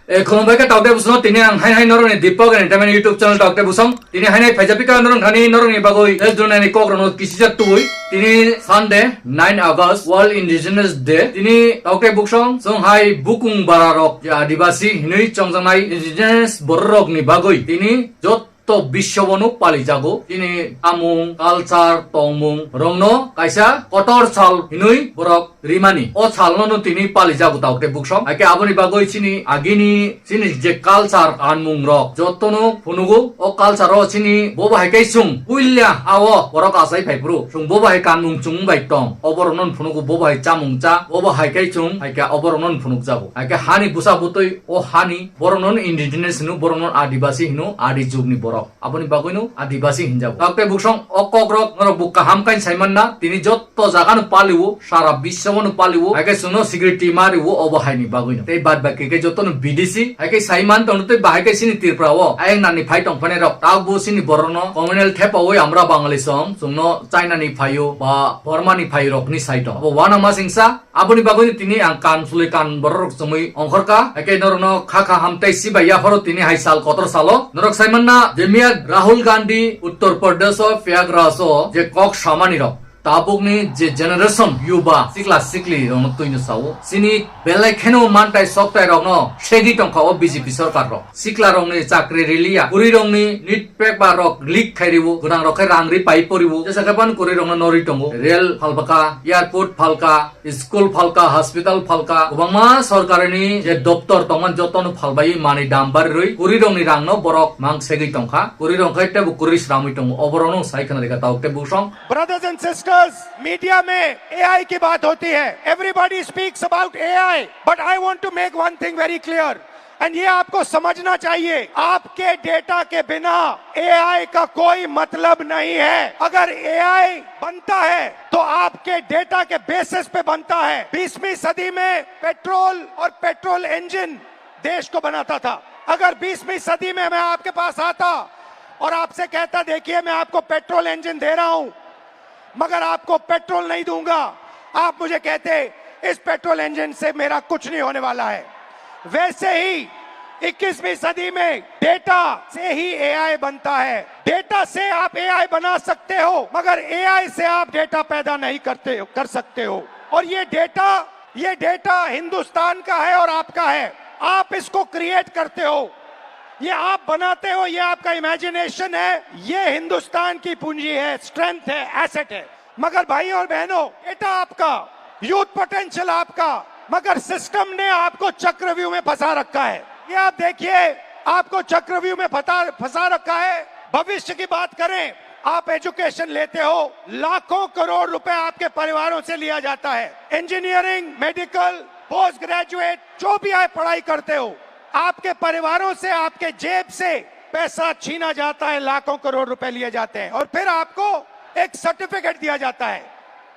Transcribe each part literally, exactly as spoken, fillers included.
E, khulumbai khe Tokde Busong, tini ang hai hai norokni Deepak Entertainment YouTube channel Tokde Busong. Tini hai hai phaijapika norok thani norokni bagwi test dunani kok rokno kisijak tubui. Tini Sunday nine August World Indigenous Day. Tini Tokde Busong, chwng hai bukung bara rok je Adibasi hinwi chongjaknai indigenous borok rokni bagwi tini jot to biswbono palijago. Chini amung, culture, tongmung rokno kaisa kotor sal hinwi borok rimani. O salno no tini palijago Tokde Busong. Haikhe aboni bagwi chini agini chini je culture kanmung rok jotono phunugo. O culture o chini bobo haikhe chwng puila ao borok achai phaiphuru. Chwng bobo hai kanmung chwng bai tong. O borokno phunugo bobo hai chamung cha. Bobo haikhe chwng haikhe o borokno phunukjago. Haikhe hani bwsa bwtwi o hani borokno indigenous hino, borokno Adibasi hino, Adi jugni borok. Aboni bagwino Adibasi hinjago. Tokde Busong o kokrok norok bo kaham kain saimanna, tini jotto jagano palio, sara biswano palio, haikhe chwngno security mario obo haini bagwino. Tei bad baki khe jotono B D C, haikhe saiman tongno tei bahai khe chini Tripura o ayang nani phai tongphane rok. Tabuk bo chini borokno communal thepaui amra Bangali song, chwngno China ni phaio ba Burma ni phai rokni side o. Abo wana masingsa, Aboni bagwi tini ang kan sului kan borok rok chumui ongkhorka, eke norokno kha kha hamtei sibai yapharo tini hai sal kotor salo. Norok saimanna je miya Rahul Gandhi Uttar Pradesh o Prayagraj o je kok samani rok. Tabukni je generation yuba sikla sikli rokno twino sao. Chini belai kheno mantai soktai rokno segwi tongkha o B J P sorkar rok. Sikla rokni chakri riliya, kwrwi rokni nit pek ba rok leak khai riwo, gwnang rok khe rang ri pai poriwo, jesa khe pan kwrwi rokno norwi tongo, rail phalpaka, airport phalka, school phalka, hospital phalka, kwbangma sorkarini je doptor tongman jotono phalbai manwi dam barirwi kwrwi rokni rangno borok mang segwi tongkha, kwrwi rok khe tebo kwrwi sramwi tongo, oborokno sai khna rikha Tokde Busong. Brothers and sisters, media mein A I ki baat hoti hai, everybody speaks about A I, but I want to make one thing very clear. And ये आपको समझना चाहिए, आपके डेटा के बिना एआई का कोई मतलब नहीं है। अगर एआई बनता है तो आपके डेटा के बेसिस पे बनता है। बीसवीं सदी में पेट्रोल और पेट्रोल इंजन देश को बनाता था। अगर बीसवीं सदी में मैं आपके पास आता और आपसे कहता, "देखिए, मैं आपको पेट्रोल इंजन दे रहा हूं, मगर आपको पेट्रोल नहीं दूंगा," आप मुझे कहते, "इस पेट्रोल इंजन से मेरा कुछ नहीं होने वाला है।" वैसे ही इक्कीसवीं सदी में डेटा से ही एआई बनता है। डेटा से आप एआई बना सकते हो, मगर एआई से आप डेटा पैदा नहीं करते, कर सकते हो। और ये डेटा, ये डेटा हिंदुस्तान का है और आपका है। आप इसको क्रिएट करते हो, ये आप बनाते हो, ये आपका इमेजिनेशन है, ये हिंदुस्तान की पूंजी है, स्ट्रेंथ है, एसेट है। मगर भाई और बहनों, डेटा आपका, यूथ पोटेंशियल आपका, मगर सिस्टम ने आपको चक्रव्यूह में फंसा रखा है। ये आप देखिए, आपको चक्रव्यूह में फंसा, फंसा रखा है। भविष्य की बात करें, आप एजुकेशन लेते हो, लाखों करोड़ रुपए आपके परिवारों से लिया जाता है। इंजीनियरिंग, मेडिकल, पोस्ट ग्रेजुएट, जो भी आप पढ़ाई करते हो, आपके परिवारों से, आपके जेब से पैसा छीना जाता है, लाखों करोड़ रुपए लिए जाते हैं और फिर आपको एक सर्टिफिकेट दिया जाता है।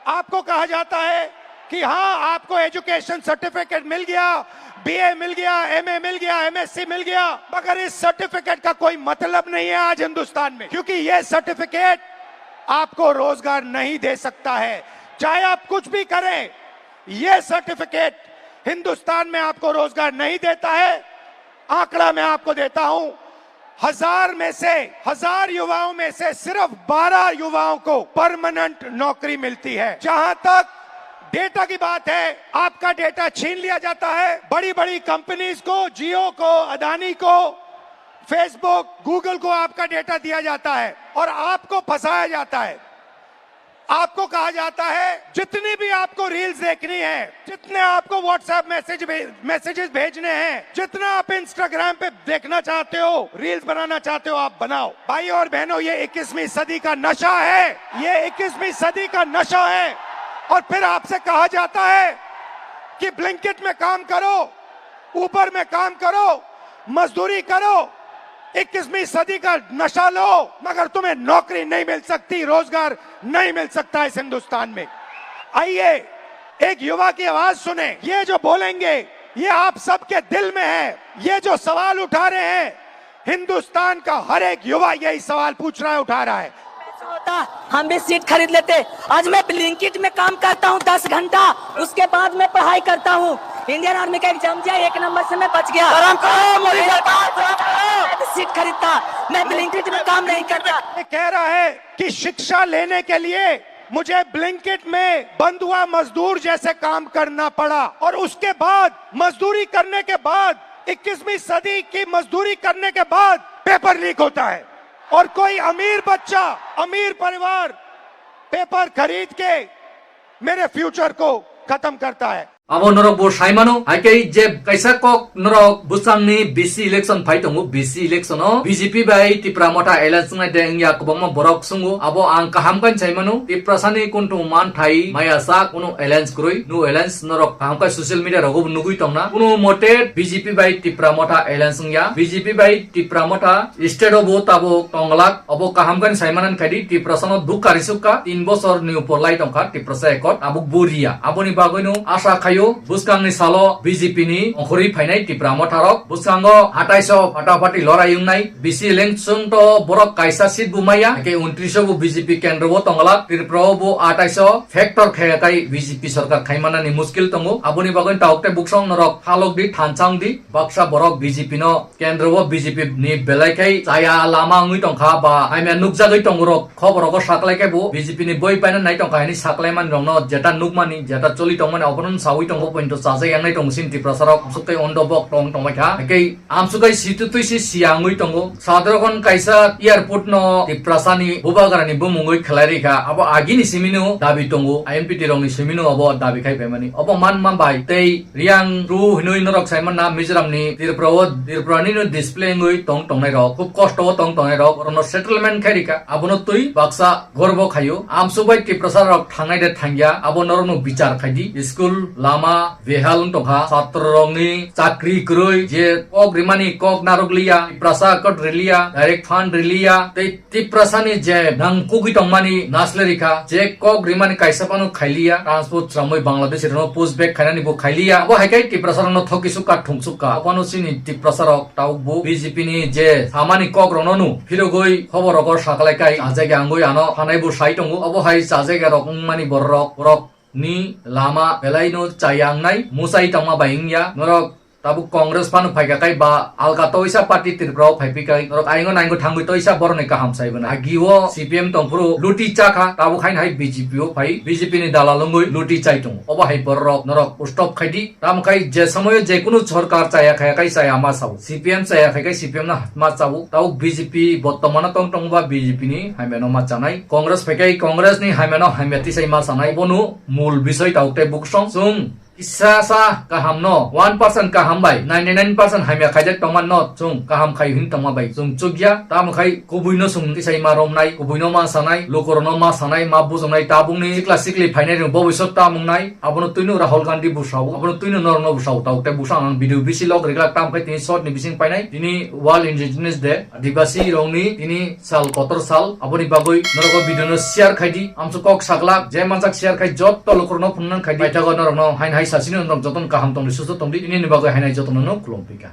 आपको कहा जाता है कि हाँ, आपको एजुकेशन सर्टिफिकेट मिल गया, बीए मिल गया, एमए मिल गया, एमएससी मिल गया, मगर इस सर्टिफिकेट का कोई मतलब नहीं है आज हिंदुस्तान में, क्योंकि ये सर्टिफिकेट आपको रोजगार नहीं दे सकता है। चाहे आप कुछ भी करें, ये सर्टिफिकेट हिंदुस्तान में आपको रोजगार नहीं देता है। आंकड़ा मैं आपको देता हूं, हजार में से, हजार युवाओं में से सिर्फ बारह युवाओं को परमानेंट नौकरी मिलती है। जहां तक डेटा की बात है, आपका डेटा छीन लिया जाता है। बड़ी-बड़ी कंपनीज को, जियो को, अदानी को, Facebook, Google को आपका डेटा दिया जाता है और आपको फंसाया जाता है। आपको कहा जाता है, जितनी भी आपको रील्स देखनी है, जितने आपको WhatsApp मैसेज भे-, मैसेजेस भेजने हैं, जितना आप Instagram पे देखना चाहते हो, रील्स बनाना चाहते हो, आप बनाओ। भाई और बहनों, ये इक्कीसवीं सदी का नशा है, ये इक्कीसवीं सदी का नशा है। और फिर आपसे कहा जाता है कि Blinkit में काम करो, Uber में काम करो, मजदूरी करो, इक्कीसवीं सदी का नशा लो, मगर तुम्हें नौकरी नहीं मिल सकती, रोजगार नहीं मिल सकता इस हिंदुस्तान में। आइए, एक युवा की आवाज सुने। ये जो बोलेंगे, ये आप सबके दिल में है। ये जो सवाल उठा रहे हैं, हिंदुस्तान का हर एक युवा यही सवाल पूछ रहा है, उठा रहा है। पैसा होता, हम भी सीट खरीद लेते। आज मैं Blinkit में काम करता हूँ दस घंटा, उसके बाद मैं पढ़ाई करता हूँ। इंडियन आर्मी का एग्जाम दिया, एक नंबर से मैं बच गया। शर्म करो, मोदी सरकार, शर्म करो। मैं तो सीट खरीदता, मैं ब्लिंकिट में काम नहीं करता। ये कह रहा है कि शिक्षा लेने के लिए मुझे ब्लिंकिट में बंद हुआ मजदूर जैसे काम करना पड़ा और उसके बाद मजदूरी करने के बाद, इक्कीसवीं सदी की मजदूरी करने के बाद पेपर लीक होता है और कोई अमीर बच्चा, अमीर परिवार पेपर खरीद के मेरे फ्यूचर को खत्म करता है। Abo norok bo sai mano, hai khe je kaisa kok norok bwsangni B C election phai tongo, B C election o B J P bai Tipra Motha alliance wngnai de wngya kwbangma borok swngo. Abo ang kaham khe sai mano, Tiprasani kuntung manthai maya sa kunu alliance kwrwi, no alliance norok kaham khe social media rogo bo nugwi tongna. Kunu mote B J P bai Tipra Motha alliance wngya, B J P bai Tipra Motha state o bo tabuk tonglak. Obo kaham khe sai mano khai di, Tiprasano dukha risukha, tin bosor ni upor lai tongkha Tiprasa ekot tabuk bo riya. Aboni bagwino asa khaio bwskangni salo B J P ni ongkhorwi phainai Tipra Motha rok. Bwskango hatai so phatapati lorai wngnai, B C election to borok kaisa seat bo maya, hake untris o bo B J P kendro o tonglak, Tripura o bo atai so factor khe kai B J P sarkar khai manani muskil tongo. Aboni bagwi tauk tei buksong norok halok di, thansa wng di, baksa borok B J P no kendro o B J P ni belai khai chaya lama wngwi tongkha ba hamya nukjagwi tongo rok. Khobor rogo saklai khe bo B J P ni boi paina nai tongkha hini saklai mani rokno jeta nukmani, jeta choli tongmani obono sawi tongo, pointo chajak yangnai tongo sini Tiprasa rok, amsuk tei ondo bok tong tongbai kha. Hake amsuk hai situ twi si siya wngwi tongo. Sadrogon kaisa airport no Tiprasa ni bubagra ni bumungwi khlai rikha. Abo agini simino dabi tongo, I M P T rok ni simino abo dabi khai paimani. Obo man man bai tei Riang ru hinui norok sai manna Mizoram ni Tripura o, Tripura ni no display wngwi tong tongnai rok, khub kosto o tong tongnai rok, orono settlement khai rikha, abono twi baksa gorbo khaio. Amsuk bai Tiprasa rok thangnai de thangya, abo norok no bichar khai di. School, lama, behal wng tongkha, chatra rok ni chakri kwrwi, je kok rimani kok narwk liya, Tiprasa kot riliya, direct fund riliya, tei Tiprasani je nang kugui tongmani nasle rikha, je kok rimani kaisa phano khailiya, transport chwramwi Bangladesh rokno push back khainani bo khailiya, abo hai khe Tiprasa rokno thokisukha, thungsukha. Abono chini Tiprasa rok tabuk bo B J P ni je samani kok rokno nu phirogwi khobor rogo saklai kai, chajak ya wngwi ano phanai bo sai tongo. Abo hai chajak ya rok wngmani borok rok ni lama belai no chaya wngnai, musai tongma bai wngya. Norok tabuk Congress phano phaikha kai ba alka toisa party Tripura o phaipi kai, norok aingo naingo thangwi toisa boroni kaham sai bwnai. Agi o C P M tongphuru luti chakha, tabuk haino hai B J P o phai, B J P ni dalal wngwi luti chai tongo. Obo hai borok norok stop khai di. Tamo khai je somoyo je kunu sorkar chaya khaya kai chaya ma sao. C P M chaya khai kai C P M no ma chao. Tabuk B J P bottomano tong tong ba B J P ni hamya no ma chanai. Congress phai kai Congress ni hamya no hamya tisai ma chanai. Bono mul bisoi tabuk tei buksong chwng kisa sa kaham no one percent kaham bai ninety nine percent hamya khaijak tongma no chwng kaham khai hin tongma bai chwng chukya. Tamo khai kubui no chwng tisai ma romnai, kubui no ma sanai, lukurok no ma sanai, ma bujoknai, tabuk ni sikla sikli phainai rok bo bwswk tamung nai. Abono twino Rahul Gandhi bwsao, abono twino norok no bwsao, tabuk tei bwsang ang video bisi log reglak tam khai tini short ni bising painai. Tini World Indigenous Day, Adibasi rok ni tini sal kotor sal, aboni bagwi norok o video no share khai di. Amsuk kok saklak, je mansak share khai jotto lukurok no phunukna khai di. Paithago norok no hain hai sasini norok jotono kaham tong di, susto tong di. Tini ni bagwi hainai jotono no khulum pika.